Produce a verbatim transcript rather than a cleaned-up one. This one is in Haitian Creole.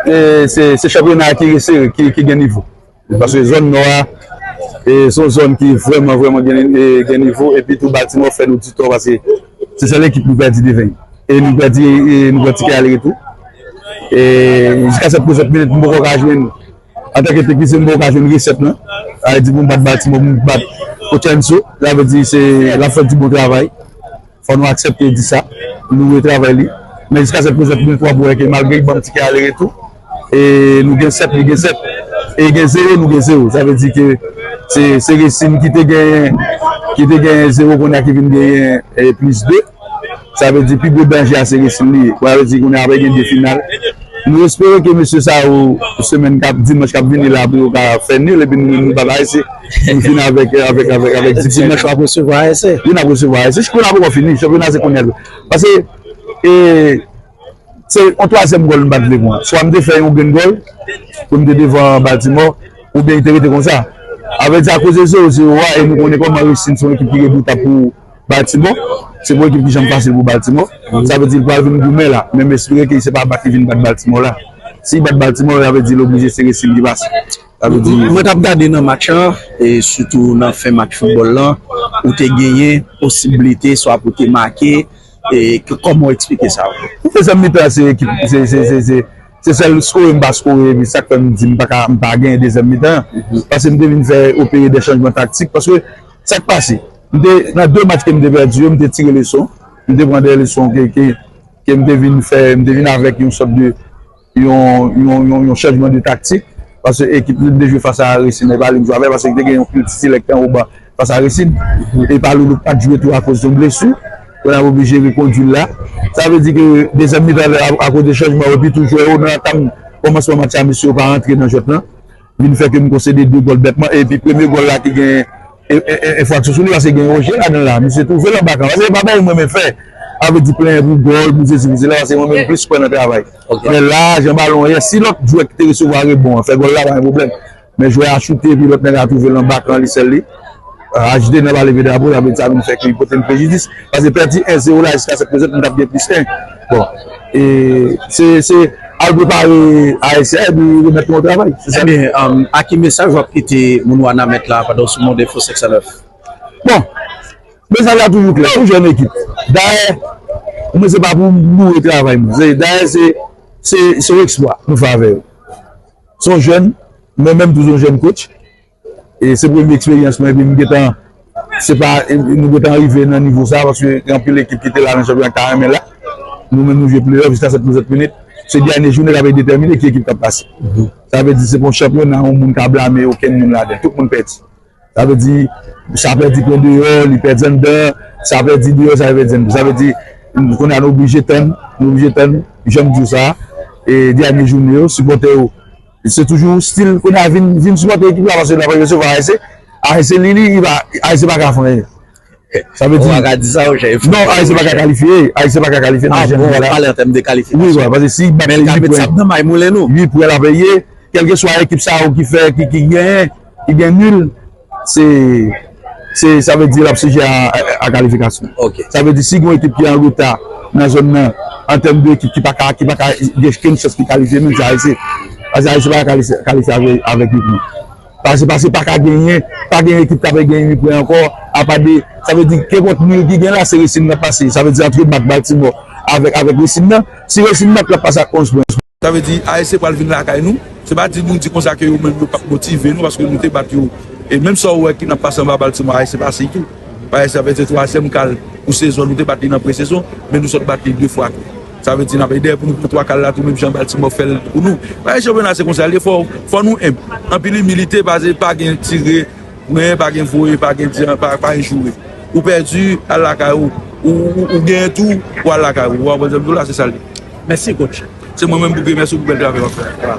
E se, se chanpyona ki resere, ki, ki gen nivo. Paske zòn nò a, e se yon zòn ki vrèman, vrèman gen, e, gen nivo. Epi tou, Baltimore fè nou di tò, paske se sèl ekip nou pèdi devan. E nou pèdi, e nou pran tikè ale retou. E jiska sèt pou sèt minit, m poko ka jwenn, antanke teknisyen, m poko ka jwenn resèt lan. Sa vle di pou m bat Baltimore, pou m bat Ocenso, sa vle di se l ap fè di bon travay. Fò nou aksepte di sa. Nou retravay li. Men jiska sèt pou sèt minit, w ap wè ke malgre li ban m tikè ale retou, e nou gen sèt, li gen sèt. E gen zewo, nou gen zewo. Sa vle di ke se, se Racing ki te genyen, ki te genyen zewo, kounye a ki vin genyen, e, plis de. Sa vle di pi gwo danje a se Racing li ye. Sa vle di kounye a apre gen de final. Nou espere ke mesye sa yo, semèn k ap, dimanch k ap vini la, pou yo ka fè nil, epi nou menm nou pa ka ese, nou fini avèk, avèk, avèk, avèk dimanch. Dimanch w ap resevwa A S C. Wi, n ap resevwa A S C. Chanpyona poko fini, chanpyona se kounye a. Paske, e, se yon twazyèm gòl m pa t vle pran. Swa m te fè yon grenn gòl, pou m te devan Baltimore, oubyen li te rete konsa. Sa vle di akoz de zewo zewo a, e nou konnen kòman Racing se yon ekip ki redoutab pou Baltimore, se pou ekip ki janm fasil pou Baltimore. Sa vle di li pral vin goumen la. Men m espere ke se pa bat li vin bat Baltimore la. Si li bat Baltimore, sa vle di li oblije se Racing ki pase. Sa vle di. Mwen t ap gade nan match lan, e sitou nan fen match foutbòl lan, ou te genyen posiblite swa pou te make, e k-, kòman w eksplike sa? Dezyèm mitan, se ekip, se, se, se, se, se sèl skore m pa skore, epi sa k fè m di m pa ka, m pa genyen dezyèm mitan. Paske m te vin fè opere de chanjman taktik, paske sa k pase, m te, nan de match ke m te pèdi yo, m te tire leson, m te pran de leson ke, ke, ke m te vin fè, m te vin avèk yon sòt de, yon, yon, yon, yon chanjman de taktik, paske ekip li te jwe fas a Racing, e pa li m jwe avè, paske li te gen yon pil ti selèk an oba fas a Racing, e pa Loulou pa t jwe tou akoz yon blesi, kounye a oblije rekondui l la. Sa vle di ke dezyèm mitan, a, akoz de chanjman, epi tou jwè yo nan antam kòmansman match la, mesye yo pa rantre nan jwèt lan. Vin fè ke m konsede de gòl bètman. Epi premye gòl la ki gen e, e, e, enfraksyon sou li, paske gen Roger ladan la. Misye twouve l anba kan. Paske e pa bagay mwen renmen fè. Sa vle di plenyen pou gòl, pou sesi, pou sela, paske mwen menm plis kwè nan travay. Men la, jan balon an ye, si lòt jwè ki te resevwa rebon an fè gòl la, pa gen pwoblèm. Men jwè a choute, epi lòt nèg la twouve l anba kan li sèl li. H D nan pa leve drapo, sa vle di sa vin fè ke li pote m prejidis. Paske pèdi en zewo la, jiska sèt pou sèt, m t ap gen plis en. Bon. E se, se al prepare A S C a epi remèt nou travay. Se sa. Ebyen, um, a ki mesaj w ap kite moun Wanament la pandan w sou Monde Info senk san nèf? Bon, mesaj la toujou klè, yon jèn ekip. Dayè, mwen se pa pou m louwe travay mwen. Se, dayè, se, se, se yon eksplwa nou fè avè yo. Se yon jèn, mwen menm tou se yon jèn coach. E se premye eksperyans mwen, epi m gentan, se pa, nou gentan rive nan nivo sa, paske gen anpil ekip ki te la nan chanpyona ki ta renmen la. Nou menm nou jwe pleyòf jiska sèt pou sèt minit. Se dènye jounen k ap detèmine ki ekip k ap pase. Sa vle di se pa yon chanpyona yon moun ka blame okenn moun ladan. Tout moun pèdi. Sa vle di, sa pèdi pran deyò, li pèdi anndan, sa pèdi deyò, sa pèdi anndan. Sa vle di, kounye a nou oblije tann, nou oblije tann, jan m di w sa, e dènye jounen yo, sipòtè yo, se toujou stil kounye a vin, vin sipòte ekip la, paske n ap resevwa A S C, A S C li, li, li pa, A S C pa ka fè anyen. Sa vle di, ou pa ka di sa, non, A S C pa ka kalifye, A S C pa ka kalifye nan jan li la. Pale an tèm de kalifikasyon. Wi, wi, paske si bat li, li pran, li pran l ap peye, kèlkeswa ekip sa yo ki fè, ki, ki genyen, ki gen nil, se, se, sa vle di l ap sijè a, a, a kalifikasyon. Sa vle di si gen yon ekip ki an reta nan zòn nan, an tèm de ekip ki pa ka, ki pa ka gen okenn chans ki kalifye menm, se A S C. Paske A S C pa ka kalifye, kalifye avè, avèk ekip. Paske, paske pa ka genyen, pa gen ekip k ap genyen wi pwen ankò, apa de, sa vle di kenpòt nil ki gen la, se Racing nan pase. Sa vle di antre bat Baltimore avèk, avèk Racing nan. Si Racing bat, l ap pase ak onz pwen. Sa vle di A S C pral vin lakay nou. Se pa di nou di konsa ke yo menm yo p ap motive nou paske nou te bat yo. E menm sa w wè ki n ap pase anba Baltimore, A S C pase tou. Paske sa vle di twazyèm kal pou sezon, nou te bat li nan presezon, men nou sot bat li de fwa tou. Sa vle di n ap dèyè pou nou pran twa kal la tou, menm jan Baltimore fè l pou nou. Paske chanpyona se konsa l ye, fò, fò nou enb. Anpil imilite, paske pa gen tire, pran, pa gen voye, pa gen di, pa, pa gen joure. Ou pèdi, al lakay ou. Ou, ou, ou genyen tou, ou al lakay ou. Ou konprann sa m di w la, se sa l ye. Mèsi, coach. Se mwen menm pou remèsye w pou bèl travay w ap fè a.